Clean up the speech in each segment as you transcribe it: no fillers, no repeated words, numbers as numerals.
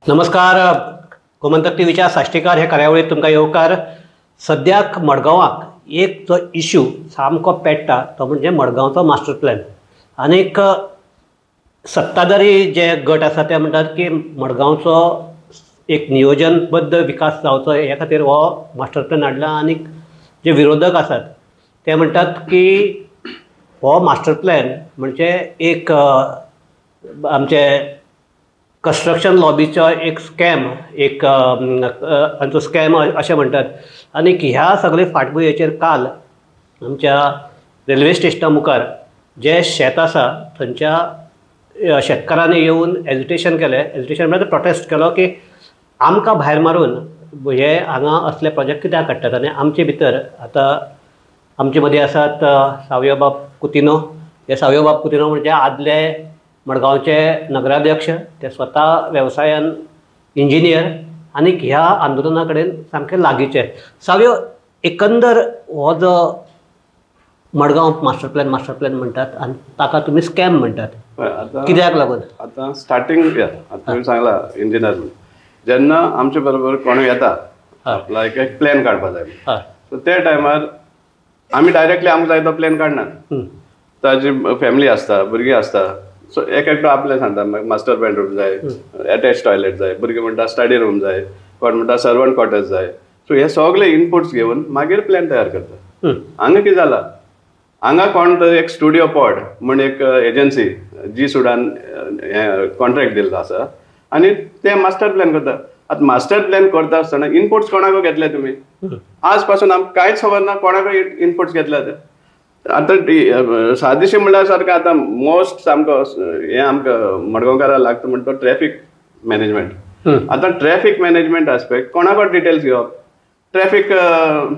नमस्कार, गोमंतक टीव्हीच्या साश्टीकार ह्या कार्यावळीत तुमकां येवकार. सद्याक मडगांवाक एक जो इश्यू सामको पेट्टा तो म्हणजे मडगांवचो मास्टर प्लॅन. आनीक सत्ताधारी जे गट आसा ते म्हणटात की मडगांवचो एक नियोजनबद्ध विकास जावचो हे खातीर हो मास्टर प्लॅन हाडला. आनीक जे विरोधक आसात ते म्हणटात की हो मास्टर प्लॅन म्हणजे एक आमचे कन्स्ट्रक्शन लॉबीचो एक स्कॅम, एक तांचो स्कॅम अशें म्हणटात. आनीक ह्या सगळे फाटभुंयेचेर काल आमच्या रेल्वे स्टेशना मुखार जे शेत आसा थंयच्या शेतकारांनी येवन एजिटेशन केलें. एजिटेशन म्हळ्यार प्रोटेस्ट केलो की आमकां भायर मारून हे हांगा असले प्रोजेक्ट कित्याक काडटात. आनी आमचे भितर आतां आमचे मदीं आसात सावयोबाब कुतिन्हो. हे सावयोबाब कुतिन्हो म्हणजे आदले मडगांवचे नगराध्यक्ष, ते स्वता वेवसायान इंजिनियर आनीक ह्या आंदोलना कडेन सामके लागींचे. सावयो, एकंदर हो जो मडगांव मास्टर प्लॅन म्हणटात आनी ताका तुमी स्कॅम म्हणटात, कित्याक लागून? आतां स्टार्टींग आतां तुमी सांगला इंजिनियर म्हणून, जेन्ना आमचे बरोबर कोण येता लायक एक प्लॅन काडपा जाय, सो त्या टायमार आमी डायरेक्टली आमकां जाय तो प्लॅन काडनात. ताजी फॅमिली आसता, भुरगीं आसता, सो एक एकटो आपलें सांगता मास्टर बेडरूम जाय, एटॅच टॉयलेट जाय, भुरगीं म्हणटा स्टडी रूम जाय, कोण म्हणटा सर्वंट क्वॉर्टर्स जाय. सो हे सगळे इनपुट्स घेवन मागीर प्लॅन तयार करता. हांगा कितें जाला, हांगा कोण तरी एक स्टुडियो पॉड म्हण एक एजन्सी जी सुडान हें कॉन्ट्रॅक्ट दिल्लो आसा आनी ते मास्टर प्लॅन करता. आतां मास्टर प्लॅन करता आसतना इनपुट्स कोणाक घेतले तुमी? आज पासून आमकां कांयच खबर ना कोणाक इनपुट्स घेतले ते. आतां सादेशी म्हणल्यार सारकें आतां मोस्ट सामको हें आमकां मडगांवकारां लागता म्हणटा तो ट्रॅफीक मॅनेजमेंट. आतां ट्रॅफीक मॅनेजमेंट आस्पेक्ट कोणाकूच डिटेल्स घेवप, ट्रॅफीक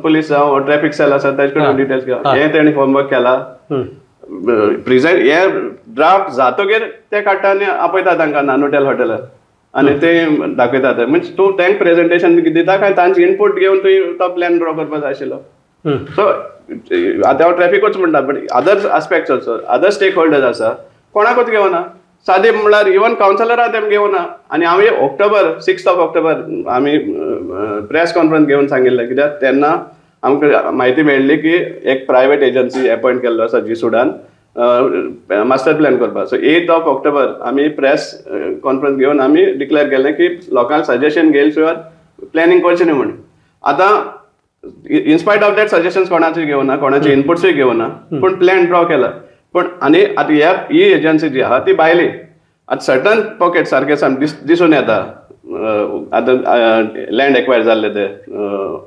पुलीस जावं ट्रॅफीक सेल आसा ताजे कडेन डिटेल्स घेवप, हें तेणी होमवर्क केला प्रेजेंट हे ड्राफ्ट जातगीर ते काडटा आनी आपयता तांकां नानोटेल हॉटेलार आनी ते दाखयतात. मिन्स तूं तांकां प्रेजेंटेशन दिता काय तांचे इनपूट घेवन तुवें तो प्लॅन ड्रॉ करपाक जाय आशिल्लो. सो आतां हांव ट्रॅफिकूच म्हणटा, but other aspects also, other stakeholders आसा कोणाकूच घेवना. सादी म्हणल्यार इवन कावन्सिलरा तेम घेवना. आनी आमी ऑक्टोबर 6 ऑक्टोबर आमी प्रेस कॉन्फरन्स घेवन सांगिल्लें, कित्याक तेन्ना आमकां म्हायती मेळ्ळी की एक प्रायवेट एजन्सी एपॉयंट केल्लो आसा जी सुडान मास्टर प्लॅन करपाक. सो 8 ऑक्टोबर आमी प्रेस कॉन्फरन्स घेवन आमी डिक्लेअर केलें की लोकांक सजेशन घेयले शिवाय प्लॅनिंग करचें न्हय म्हूण. आतां in spite of that suggestions कोणाचे घेवना, कोणाचे इनपुट्सूय घेवना, पूण प्लॅन ड्रॉ केला. पूण आनी आतां ह्या ही एजन्सी जी आहा ती भायली आतां सर्टन पॉकेट सारके दिसून येता. आतां लँड एक्वायर जाल्ले ते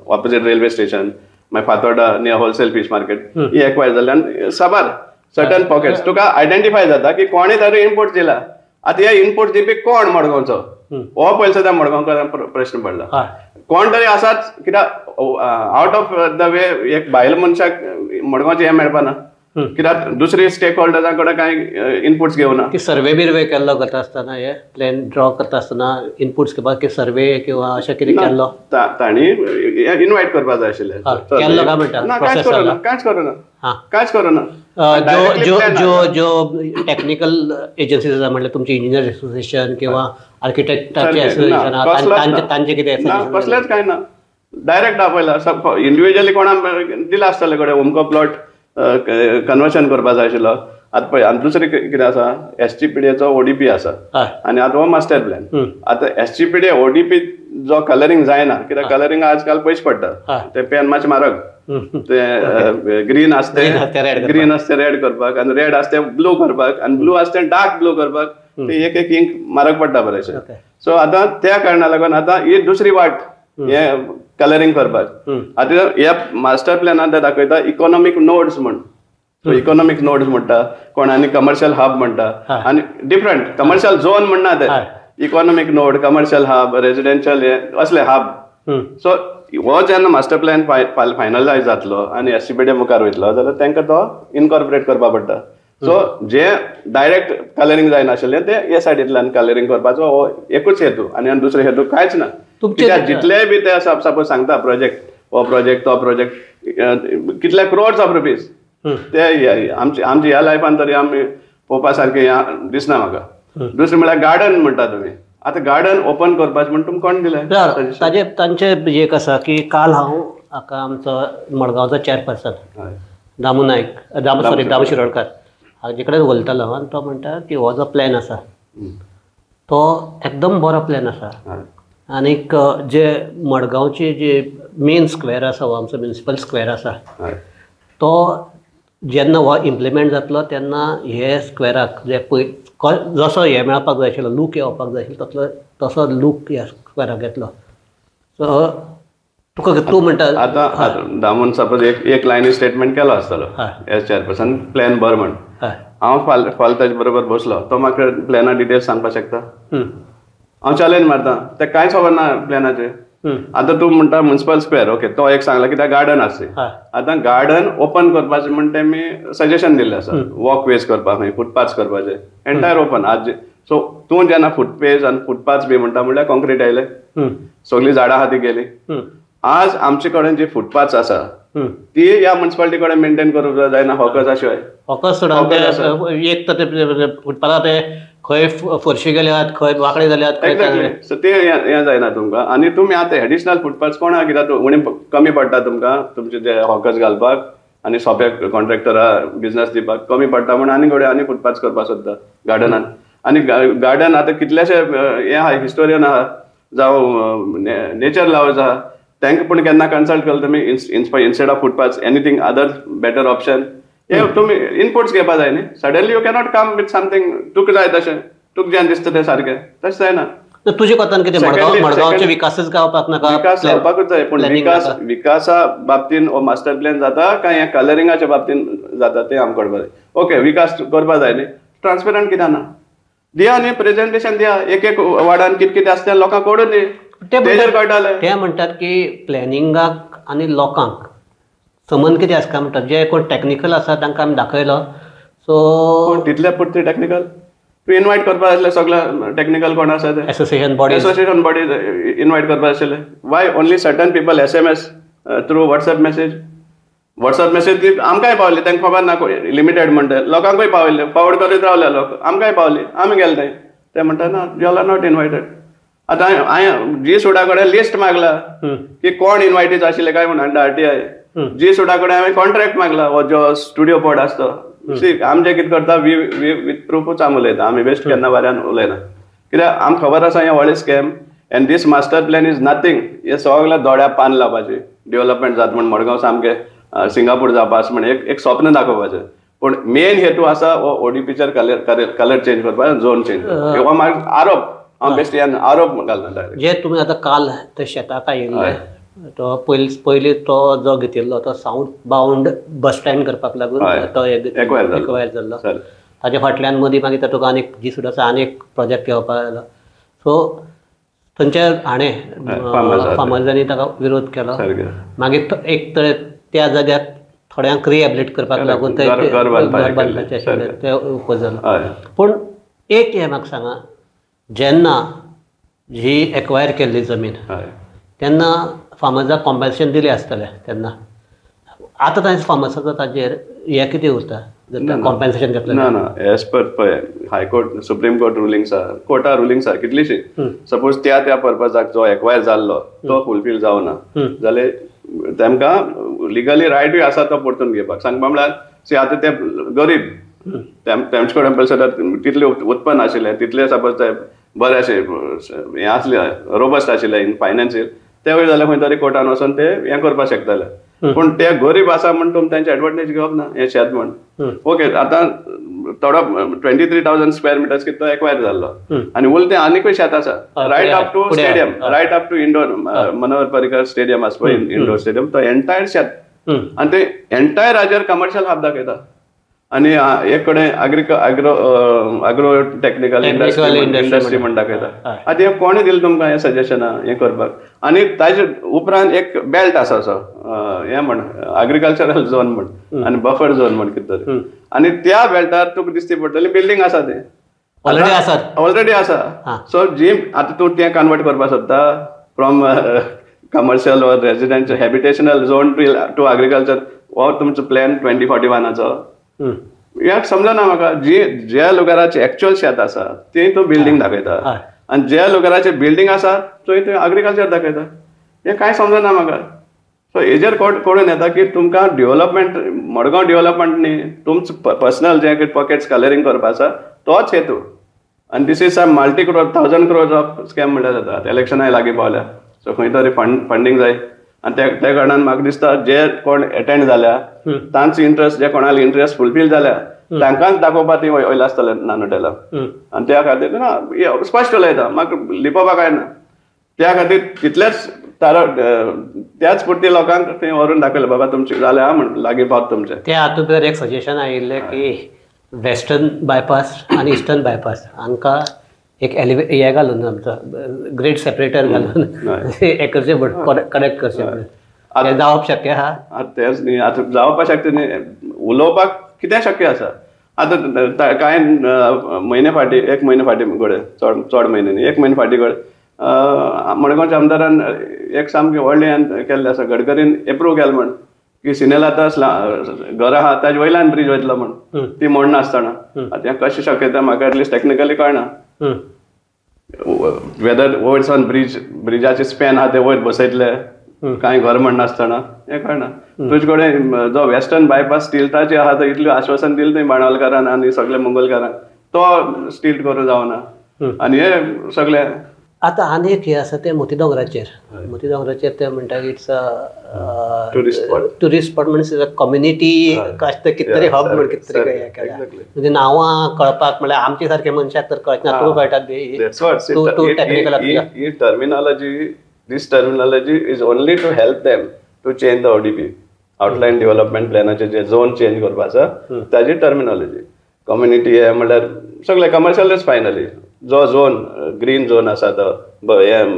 ऑपोजीट रेल्वे स्टेशन, मागीर Fatorda near wholesale fish market ही एक्वायर जाल्ले आनी साबार सर्टन पॉकेट्स तुका आयडेंटिफाय जाता की कोणे तरी इनपूट दिला. आतां हे इनपूट दिवपी कोण मडगांवचो हो पयलो सुद्दां मडगांवकारांक प्रश्न पडला. कोण तरी आसाच, कित्याक आवट ऑफ the वे एक बायल मनशाक मडगांवचें हें मेळपाना, कित्याक दुसरी स्टेक होल्डर्सां कडेन कांय इनपुट्स घेवना. की सर्वे बिर्वे केल्लो करता आसतना, हे प्लॅन ड्रॉ करता आसतना इनपुट्स घेवपाक की सर्वे किंवा अशें कितें केल्लो तांणी इनवायट करपाक जाय आशिल्लें. केल्लो काय म्हणटा? ना, कांयच करूना, कांयच करूना, कांयच करूना. ज्यो ज्यो ज्यो टॅक्निकल एजन्सीज आसा म्हणल्यार तुमची इंजिनियर एसोसिएशन किंवा आर्किटेक्टाचे एसोसिएशन, तांचे कितें कसलेंच कांय ना. डायरेक्ट आपयला, इंडिविज्युअली कोणाक दिला आसतले कडेन अमको प्लॉट कन्वर्शन करपाक जाय आशिल्लो. आतां पळय आनी दुसरें कितें आसा, एस टी पी डी एचो ओडीपी आसा आनी आतां हो मास्टर प्लॅन. आतां S T P D ODP जो कलरींग जायना, कित्याक कलरींग आज काल पयशे पडटा, ते पेन मातशें म्हारग, ते ग्रीन आसता ते ग्रीन आसता रेड करपाक, आनी रेड आसता ते ब्लू करपाक, आनी ब्लू आसता ते डार्क ब्लू करपाक, ते एक एक इंक म्हारग पडटा बरेंशें. सो आतां त्या कारणा लागून आतां ही दुसरी वाट हे कलरींग करपाक. आतां ह्या मास्टर प्लॅनान ते दाखयता इकॉनॉमीक नोड्स म्हण. सो इकॉनॉमीक नोड्स म्हणटा कोण, आनी कमर्शियल हब म्हणटा, आनी डिफरंट कमर्शियल झोन म्हणना ते, economic node, commercial hub, residential हे असले हब. सो हो जेन्ना मास्टर प्लॅन फायनलायज जातलो आनी एस सी पी डी मुखार वयतलो जाल्यार तांकां तो इनकॉर्पोरेट करपाक पडटा. सो जे डायरेक्ट कलरींग जायनाशिल्लें ते हे सायडींतल्यान कलरींग करपाचो हो एकूच हेतू, आनी दुसरो हेतू कांयच ना. कित्याक जितलेय बी ते सपोज सांगता प्रोजेक्ट, हो प्रोजेक्ट तो प्रोजेक्ट, कितले क्रोड्स ऑफ रुपीज ते आमचे आमच्या ह्या लायफान तरी आमी पळोवपा सारकें दिसना म्हाका. दुसरें म्हळ्यार गार्डन म्हणटा तुमी, आतां गार्डन ओपन करपाचें म्हण तुमकां कोण दिलें? ताजे तांचे एक आसा की काल हांव हाका आमचो मडगांवचो चेअरपर्सन दामू नायक, दामू सॉरी दामू शिरोडकर हाजे कडेन उलयतालो आनी तो म्हणटा की हो जो प्लॅन आसा तो एकदम बरो प्लॅन आसा आनीक जे मडगांवची जे मेन स्क्वेअर आसा हो आमचो म्युनिसिपल स्क्वेअर आसा तो जेन्ना हो इम्प्लिमेंट जातलो तेन्ना हे स्क्वेराक जे पय जसो हे मेळपाक जाय आशिल्लो लूक येवपाक जाय आशिल्लो तसलो तसो लूक ह्या स्क्वेराक येतलो. सो तुका तूं म्हणटा आतां दामून सपोज एक एक लायनी स्टेटमेंट केलो आसतलो एज चेअरपर्सन प्लॅन बरो म्हण, हांव फाल फाल ताजे बरोबर बसलो तो म्हाका प्लॅना डिटेल्स सांगपाक शकता? हांव चॅलेंज मारता तें कांयच खबर ना प्लॅनाचेर. आतां तूं म्हणटा म्युनिसिपल स्क्वेअर ओके तो एक सांगला कित्याक गार्डन आसता, आतां गार्डन ओपन करपाचें म्हण तेमी सजेशन दिल्लें आसा, वॉक वेज करपाक खंय फुटपाथ करपाचे एंटायर ओपन आज. सो तूं जेन्ना फुटवेज आनी फुटपाथ बी म्हणटा म्हणल्यार कॉन्क्रीट आयले, सगळीं झाडां आहा ती गेली. आज आमचे कडेन जी फुटपाथ आसा ती ह्या म्युनिसिपालिटी कडेन मेंटेन करूंक जायना हॉकर्सा शिवाय. हॉकर्स सोडून एक तर ते फुटपाथार ते खंय फरशी गेल्यात खंय वांकडे जाल्यात. एक्झॅक्टली, सो ते हें जायना तुमकां. आनी तुमी आतां एडिशनल फुटपाथ कोणाक कित्याक उणें कमी पडटा तुमकां तुमचे ते हॉकर्स घालपाक आनी सोंपे कॉन्ट्रॅक्टरा बिजनस दिवपाक कमी पडटा म्हूण आनी कडेन आनी फुटपाथ करपाक सोदता गार्डनान. आनी गार्डन आतां कितलेशे हें आहा हिस्टोरियन आहा जावं नेचर लवर्स आहा तांकां पूण केन्ना कन्सल्ट केलो तुमी instead of footpath anything other better option हे तुमी इनपुट्स घेवपा जाय न्ही. Suddenly you cannot come with something तुका जाय तशें तुका जें दिसता तें सारकें तशें जायना. तुजे कोतान कितें मडगांवचे विकासच जावपाक नाका? विकास जावपाकूच जाय पूण विकास विकासा बाबतीन हो मास्टर प्लॅन जाता काय ह्या कलरिंगाच्या बाबतीन जाता तें आमकां कळपाक जाय. ओके विकास करपा जाय न्ही, ट्रान्सपेरंट कित्याक ना? दिया न्ही प्रेजेंटेशन दिया, एक एक वार्डान कितें कितें आसता तें लोकांक कळून दी. ते म्हणटात की प्लॅनिंगाक आनी लोकांक संबंद कितें आसता म्हणटात जे कोण टॅक्निकल आसा तांकां आमी दाखयलो. सो तितले पुरते टॅक्निकल तूं इनवायट करपाक आसलें सगळे टॅक्निकल कोण आसा ते एसोसिएशन बॉडी इनवायट करपाक आशिल्लें. Why only certain people SMS through WhatsApp message? WhatsApp message ती आमकांय पावली, तांकां खबर ना लिमिटेड म्हणटा लोकांकूय पावयले, फॉरवर्ड करीत रावले लोक, आमकांय पावली, आमी गेले ते म्हणटा ना you are not invited. आतां हांवें जी सुडा कडेन लिस्ट मागला की कोण इनवायटीज आशिल्ले काय म्हूण अंडर आरटीआय. जी सुडा कडेन हांवें कॉन्ट्रॅक्ट मागला हो जो स्टुडियो पॉड आसता तो. सी आमचें कितें करता we with प्रुफूच आमी उलयता, आमी वेस्ट केन्ना वाऱ्यान उलयना कित्याक आमकां खबर आसा हें व्हडलें scam and this master plan is nothing. हें सगळें दोळ्या पान लावपाचें डेव्हलपमेंट जाता म्हण मडगांव सामकें सिंगापूर जावपा आसा म्हण एक स्वप्न दाखोवपाचें. पूण मेन हेतू आसा हो ओडीपीचेर कलर चेंज करपाक, झोन चेंज हो मागीर आरोप हांव बेश्टे आरोप घालना डायरेक्ट. जे तुमी आतां काल ते शेताक आयिल्ले तो पयलीं तो जो घेतिल्लो तो सावथ बावंड बस स्टँड करपाक लागून तो एक्वायर जाल्लो. ताजे फाटल्यान मदीं मागीर तुका आनीक जी सुद्दां आनी एक प्रोजेक्ट घेवपाक जालो. सो थंयच्या हाणें फार्मर्सांनी ताका विरोध केलो. मागीर एक तर त्या जाग्यार थोड्यांक रिहेबिलिट करपाक लागून ते घर बांदपाचें आशिल्लें तें उपज जालो. पूण एक हें म्हाका सांगा, जेन्ना ही एक्वायर केल्ली जमीन तेन्ना फार्मर्साक कॉम्पन्सेशन दिलें आसतलें, तेन्ना आतां तांचे फार्मर्साचो ताजेर हें कितें उरता कॉम्पन्सेशन घेतलें ना? ना, एज पर पळय हायकोर्ट सुप्रीम कोर्ट रुलिंग्स आहा, कोर्टा रुलिंग्स आहा कितलीशीं. सपोज त्या त्या पर्पजाक जो एक्वायर जाल्लो तो फुलफील जावना जाल्यार तांकां लिगली रायटूय आसा तो परतून घेवपाक. सांगपा म्हळ्यार सी आतां ते गरीब तेमचे कडेन पळय तितलें उत्पन्न आशिल्लें तितलें सपोज ते बरें अशें हें आसलें रोबस्ट आशिल्लें इन फायनान्शियल ते वयर जाल्यार खंय तरी कोर्टान वचोन ते हें करपाक शकताले. पूण ते गरीब आसा म्हण तुमी तांचे एडवांटेज घेवप ना हें शेत म्हण. ओके आतां थोडो 23,000 स्क्वेअर मिटर्स कितें तो एक्वायर जाल्लो आनी उरलें तें आनीकूय शेत आसा right up to stadium, right up to indoor Manohar Parrikar stadium आसा पळय इंडोर स्टेडियम तो एंटायर शेत आनी ते एंटायर हाजेर कमर्शियल हाब दाखयता. आनी एक कडेन agro agro technical industry म्हण दाखयता. आतां हें कोणें दिलें तुमकां हें सजेशनां हें करपाक? आनी ताजे उपरांत एक बेल्ट आसा असो हें म्हण एग्रीकल्चरल झोन म्हण आनी बफर झोन म्हण कितें तरी, आनी त्या बेल्टार तुका दिसती पडटली बिल्डींग आसा तें ऑलरेडी आसा. सो जी आतां तूं तें कन्वर्ट करपाक सोदता from commercial or residential habitational zone to agriculture हो तुमचो प्लॅन 2041 ह्याक समजना म्हाका. जी ज्या लोकांचे एक्चुअल शेत आसा ते तूं बिल्डींग दाखयता आनी ज्या लोकांचे बिल्डींग आसा थंय थंय अग्रिकल्चर दाखयता. हें कांय समजना म्हाका. सो हेजेर कळून येता की तुमकां डेव्हलपमेंट मडगांव डेव्हलपमेंट न्ही, तुमचो पर्सनल जें कितें पॉकेट्स कलरींग करपा आसा तोच हेतू. आनी this is some multi crore 1000 crore of scam म्हणल्यार जाता. आतां इलेक्शनाय लागीं पावल्या, सो खंय तरी फंडींग जाय. आनी त्या कारणान म्हाका दिसता जे कोण एटेंड जाल्या तांचो इंट्रस्ट, जे कोणाले इंट्रस्ट फुलफील जाल्या तांकांच दाखोवपा ती वयला आसतलें नानोटेला. आनी त्या खातीर ना स्पश्ट उलयता, म्हाका लिपोवपाक कांय ना. त्या खातीर तितलेच तारा त्याच पुरती लोकांक थंय व्हरून दाखयलें बाबा तुमचें जालें आहा म्हण लागीं पावत तुमचें. त्या हातूंत भितर एक सजेशन आयिल्लें की वेस्टर्न बायपास आनी इस्टर्न बायपास हांकां एक हे घालून आमचो ग्रेड सेपरेटर घालून हें करचें म्हण, कनेक्ट करचें म्हणून. तें जावप शक्य आहा? आतां तेंच न्ही, आतां जावपाक शक्य न्ही, उलोवपाक कितें शक्य आसा. आतां कांय म्हयने फाटीं, एक म्हयने फाटीं घडये, चड चड म्हयने न्ही, एक म्हयने फाटीं घडये मडगांवच्या आमदारान एक सामकें व्हडलें केल्लें आसा, गडकरीन एप्रूव केलें म्हण की सिनेलाता घरां आहा ताजे वयल्यान ब्रीज वयतलो म्हण, ती मोडनासतना. आतां हें कशें शक्य तें म्हाका एटलिस्ट टॅक्निकली कळना. वेदर वयर सावन ब्रीज ब्रिजाचे स्पॅन आहा ते वयर बसयतले कांय घर म्हणनासतना हें कळना. तुजे कडेन जो वेस्टर्न बायपास स्टिल्टाचे आहा तो इतलें आश्वासन दिलें तुवें बाणावलकारान आनी सगळे मंगोलकारान, तो स्टिल्ट करूं जावना. आनी हे सगळे आतां आनी एक हें आसा तें मोती दोंगराचेर. मोती दोंगराचेर ते म्हणटा it's a tourist spot म्हणजे कम्युनिटी आसता कितें तरी हब म्हण कितें तरी हें केलां. म्हणजे नांवां कळपाक म्हणल्यार आमचे सारके मनशाक तर कळना, तुका कळटात तूं technical. He terminology, this terminology is only to help them to change the ODP, outline development प्लॅनाचे J zone change करपा आसा ताजी टर्मिनॉलॉजी. कम्युनिटी हे म्हणल्यार सगळे कमर्शियलच फायनली जो झोन ग्रीन झोन आसा तो हें,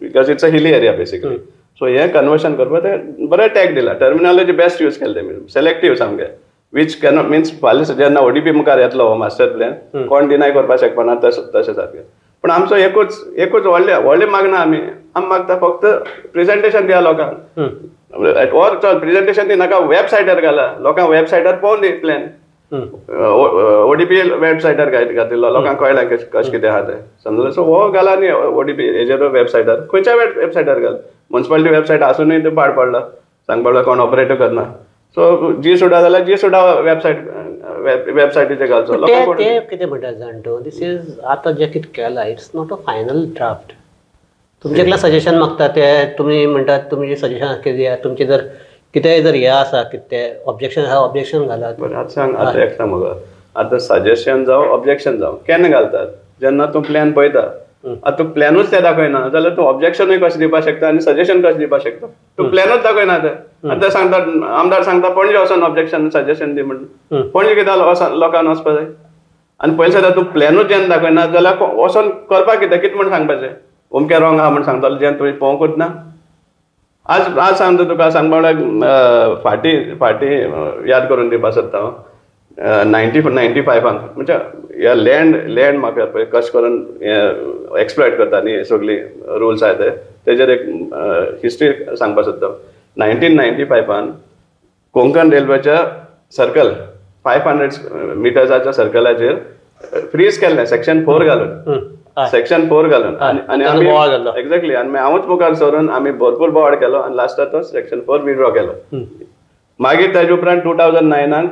because it's a hilly area basically. So हें कन्वर्शन करपाक तें बरें टॅग दिला, टर्मिनॉलॉजी बेस्ट यूज केले तेमी, सिलेक्टीव सामकें, which cannot mince फाल्यां जेन्ना ओडीपी मुखार येतलो हो मास्टर प्लॅन कोण डिनाय करपाक शकपाना तशें सारकें. पूण आमचो एकूच एकूच व्हडलें व्हडलें मागना आमी, आमी मागता फक्त प्रेजेंटेशन दिया लोकांक, ओर चल प्रेजेंटेशन दी नाका वेबसायटार घाला, लोकांक वेबसायटार पळोवन दी प्लॅन, ओडीपी वेबसायटार घातिल्लो लोकांक कळ्ळें कशें कितें आहा तें समजलें. सो हो घाला न्ही ओडीपी हेजेर वेबसायटार, खंयच्या वेबसायटार घाल, मुन्सिपालिटी वेबसायट आसुनूय तें पाड पडला, सांगपा पडला कोण ऑपरेटूय करना. सो जी सुडा जाल्यार जी सुडा वेबसायट वेबसायटीचेर घालचो. ते कितें म्हणटा जाण तूं, दीस is आतां जें कितें केलां it's not a final draft. तुमचे कडल्यान सजेशन मागता ते, तुमी म्हणटात तुमचें सजेशन कितें दिया, तुमचें जर कितेंय जर हें आसा कितें ऑब्जेक्शन आसा ऑब्जेक्शन घालात. बरें आतां सांग, आतां एक सांग म्हाका, आतां सजेशन जावं ऑब्जेक्शन जावं केन्ना घालतात? जेन्ना तूं प्लॅन पळयता. आतां तूं प्लॅनूच ते दाखयना जाल्यार तूं ऑब्जेक्शनूय कशें दिवपाक शकता आनी सजेशन कशें दिवपाक शकता? तूं प्लॅनूच दाखयना ते. आतां सांगता आमदार सांगता पणजे वचोन ऑब्जेक्शन सजेशन दी म्हणून, पणजे कित्याक लोकांक वचपा जाय? आनी पयलीं सदां तूं प्लॅनूच जेन्ना दाखयना जाल्यार वचोन करपाक कितें कितें म्हण सांगपाचें? अमकें रॉंग आहा म्हण सांगतलो जेन्ना तुवें पळोवंकूच ना. आज आज सांगता तुका, सांगपा म्हणल्यार फाटीं फाटीं याद करून दिवपा सोदता हांव, 1995 म्हणजे ह्या लँड लँड म्हाका पळय कशें करून हें एक्सप्लॉयट करता न्ही सगळीं रुल्स आहाय ते, तेजेर एक हिस्ट्री सांगपा सोदता. 1995 कोंकण रेल्वेच्या सर्कल 500 मिटर्साच्या सर्कलाचेर फ्रीज केल्लें सेक्शन 4 घालून, सेक्शन 4 घालून. आनी आमी एक्झॅक्टली, आनी हांवूच मुखार सरून आमी भरपूर बोवाळ केलो आनी लास्टाक तो सेक्शन 4 विड्रॉ केलो. मागीर ताजे उपरांत 2009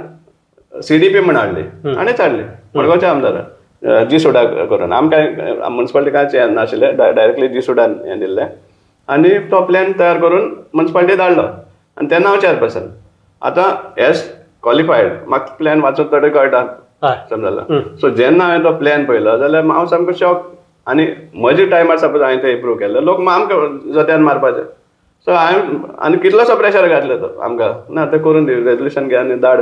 सीडीपी म्हण हाडली आनी हाडली मडगांवच्या आमदारान जी सुडा करून, आमकां मुन्सिपालिटी कांयच नाशिल्लें, डायरेक्टली जी सुडान हें दिल्लें आनी तो प्लॅन तयार करून मुन्सिपालिटी धाडलो आनी तेन्ना हांव चेअरपर्सन. आतां एज क्वॉलिफायड म्हाका प्लॅन वाचून थोडें कळटा समजला. सो जेन्ना हांवें तो प्लॅन पळयलो जाल्यार हांव सामको शॉक. आनी म्हज्या टायमार सपोज हांवें तें इम्प्रूव केल्लें, लोक आमकां जोत्यान मारपाचे. सो हांवें आनी कितलोसो प्रेशर घातलो तो आमकां, ना तें करून दी रेजोल्युशन घे आनी धाड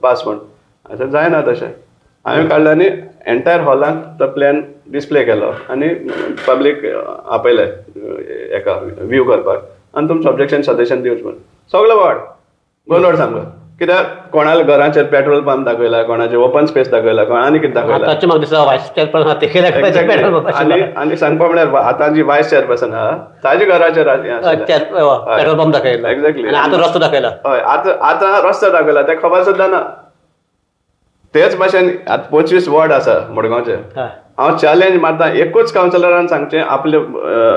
पास म्हण, अशें जायना तशें. हांवें काडलें आनी एंटायर हॉलांत तो प्लॅन डिस्प्ले केलो आनी पब्लीक आपयलें एका व्यू करपाक आनी तुमचें ऑब्जेक्शन सजेशन दिवचें म्हण. सगलो वाड गोंदळ सामको, कित्याक कोणाल्या घराचेर पेट्रोल पंप दाखयला, कोणाचे ओपन स्पेस दाखयला, आनी कितें दाखयला. आनी सांगपा म्हळ्यार आतां जी वायस चेअरपर्सन आहा ताजे घराचेर पेट्रोल पंप दाखयला, एक्झॅक्टली. आतां रस्तो दाखयला, हय आतां आतां रस्तो दाखयला, तें खबर सुद्दां ना. तेच भाशेन आतां 25 वॉर्ड आसा मडगांवचे, हांव चॅलेंज मारता एकूच कावन्सिलरान सांगचें आपले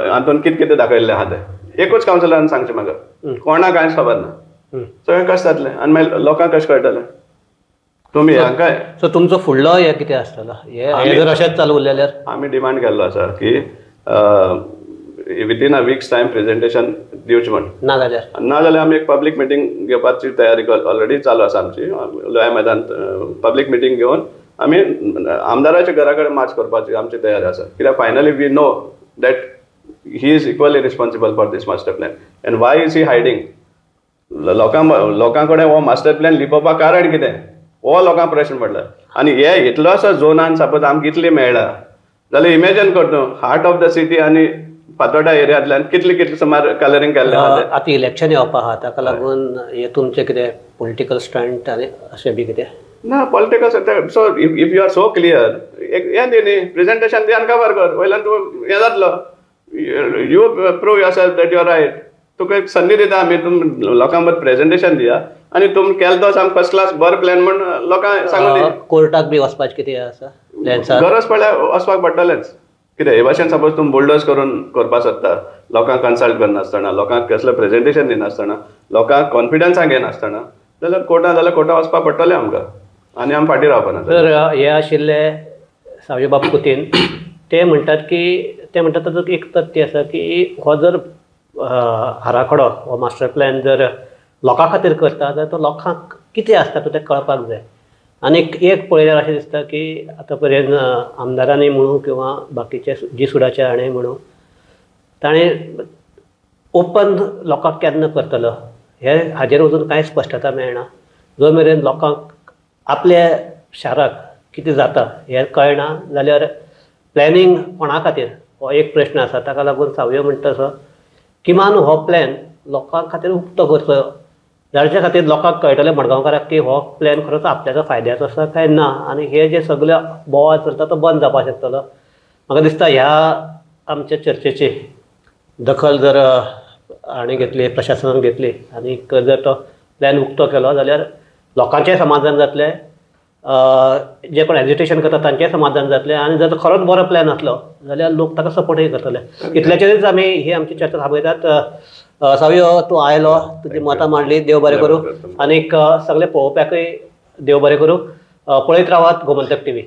हातून कितें कितें दाखयल्लें आहा तें एकूच कावन्सिलरान सांगचें म्हाका, कोणाक कांयच खबर ना. सगळें कशें जातलें आनी मागीर लोकांक कशें कळटलें तुमी हांकां. सो तुमचो फुडलो हे कितें आसतलो हे जर अशेंच चालू उरलें जाल्यार? आमी डिमांड केल्लो आसा की within a week's time presentation दिवचें म्हण, ना जाल्यार ना जाल्यार आमी एक पब्लीक मिटींग घेवपाची तयारी ऑलरेडी चालू आसा आमची. लोया मैदान पब्लीक मिटींग घेवन आमी आमदाराच्या घरा कडेन मार्च करपाची आमची तयारी आसा. कित्याक finally we know that he is equally responsible for this master plan and why is he hiding. लोकां कडेन हो मास्टर प्लॅन लिपोवपाक कारण कितें हो लोकांक प्रश्न पडला. आनी हे इतलोसो झोनान सपोज आमकां इतली मेळ्ळा जाल्यार इमेजन कर तूं हार्ट ऑफ the city आनी फातोर्डा एरियांतल्यान कितले कितले सुमार कलरींग केल्लें आहा. आतां इलेक्शन येवपा आहा ताका लागून हे तुमचें कितें पॉलिटिकल स्टंट आनी अशें बी कितें ना? Political. So if you are so clear एक हें दी न्ही प्रेजेंटेशन दी आनी कवर कर, वयल्यान तूं हें जातलो, you prove yourself that you are right. तुका एक संदी दिता आमी, तुमी लोकांक बरें प्रेजेंटेशन दिया आनी तुमी केलो तो सामको फर्स्ट क्लास बरो प्लॅन म्हण लोकांक सांगून दी. कोर्टाक बी वचपाचें कितें आसा प्लॅन्स? गरज पडल्यार वचपाक पडटलेंच. कितें हे भाशेन सपोज तुमी बुलडोज करून करपाक सोदता, लोकांक कन्सल्ट करनासतना, लोकांक कसलें प्रेजेंटेशन दिनासतना, लोकांक कॉन्फिडन्सान घेनासतना जाल्यार कोर्टान जाल्यार कोर्टान वचपाक पडटलें आमकां आनी आमी फाटीं रावपा ना. तर हे आशिल्ले सावयोबाब कुतीन ते म्हणटात की ते म्हणटात ताजो एक तथ्य आसा की हो जर आराखडो हो मास्टर प्लॅन जर लोकां खातीर करता जाल्यार तो लोकांक कितें आसता तो तें कळपाक जाय. आनी एक पळयल्यार अशें दिसता की आतां पर्यंत आमदारांनी म्हणू किंवा बाकीचे जी सुडाचे हाणें म्हणू ताणें ओपन लोकांक केन्ना करतलो हे हाजेर वचून कांय स्पश्टता मेळना. जो मेरेन लोकांक आपल्या शाराक कितें जाता हें कळना जाल्यार प्लॅनिंग कोणा खातीर हो एक प्रश्न आसा. ताका लागून सावयो म्हणटा तसो किमान हो प्लॅन लोकां खातीर उक्तो करचो, जाच्या खातीर लोकांक कळटलें मडगांवकाराक की हो प्लॅन खरोच आपल्याचो फायद्याचो आसा काय ना आनी हे जे सगळे बोवाळ चलता तो बंद जावपाक शकतलो. म्हाका दिसता ह्या आमच्या चर्चेची दखल जर हाणें घेतली, प्रशासनान घेतली आनी जर तो प्लॅन उक्तो केलो जाल्यार लोकांचें समाधान जातलें, जे कोण एजिटेशन करता तांचें समाधान जातलें आनी जर खरोच बरो प्लॅन आसलो जाल्यार लोक ताका सपोर्टूय करतले. इतल्याचेरूच आमी ही आमची चर्चा थांबयतात. सावयो तूं आयलो, तुजी मतां मांडली, देव बरें करूं आनीक सगळे पळोवप्याकूय देव बरें करूं. पळयत रावात गोमंतक टीव्ही.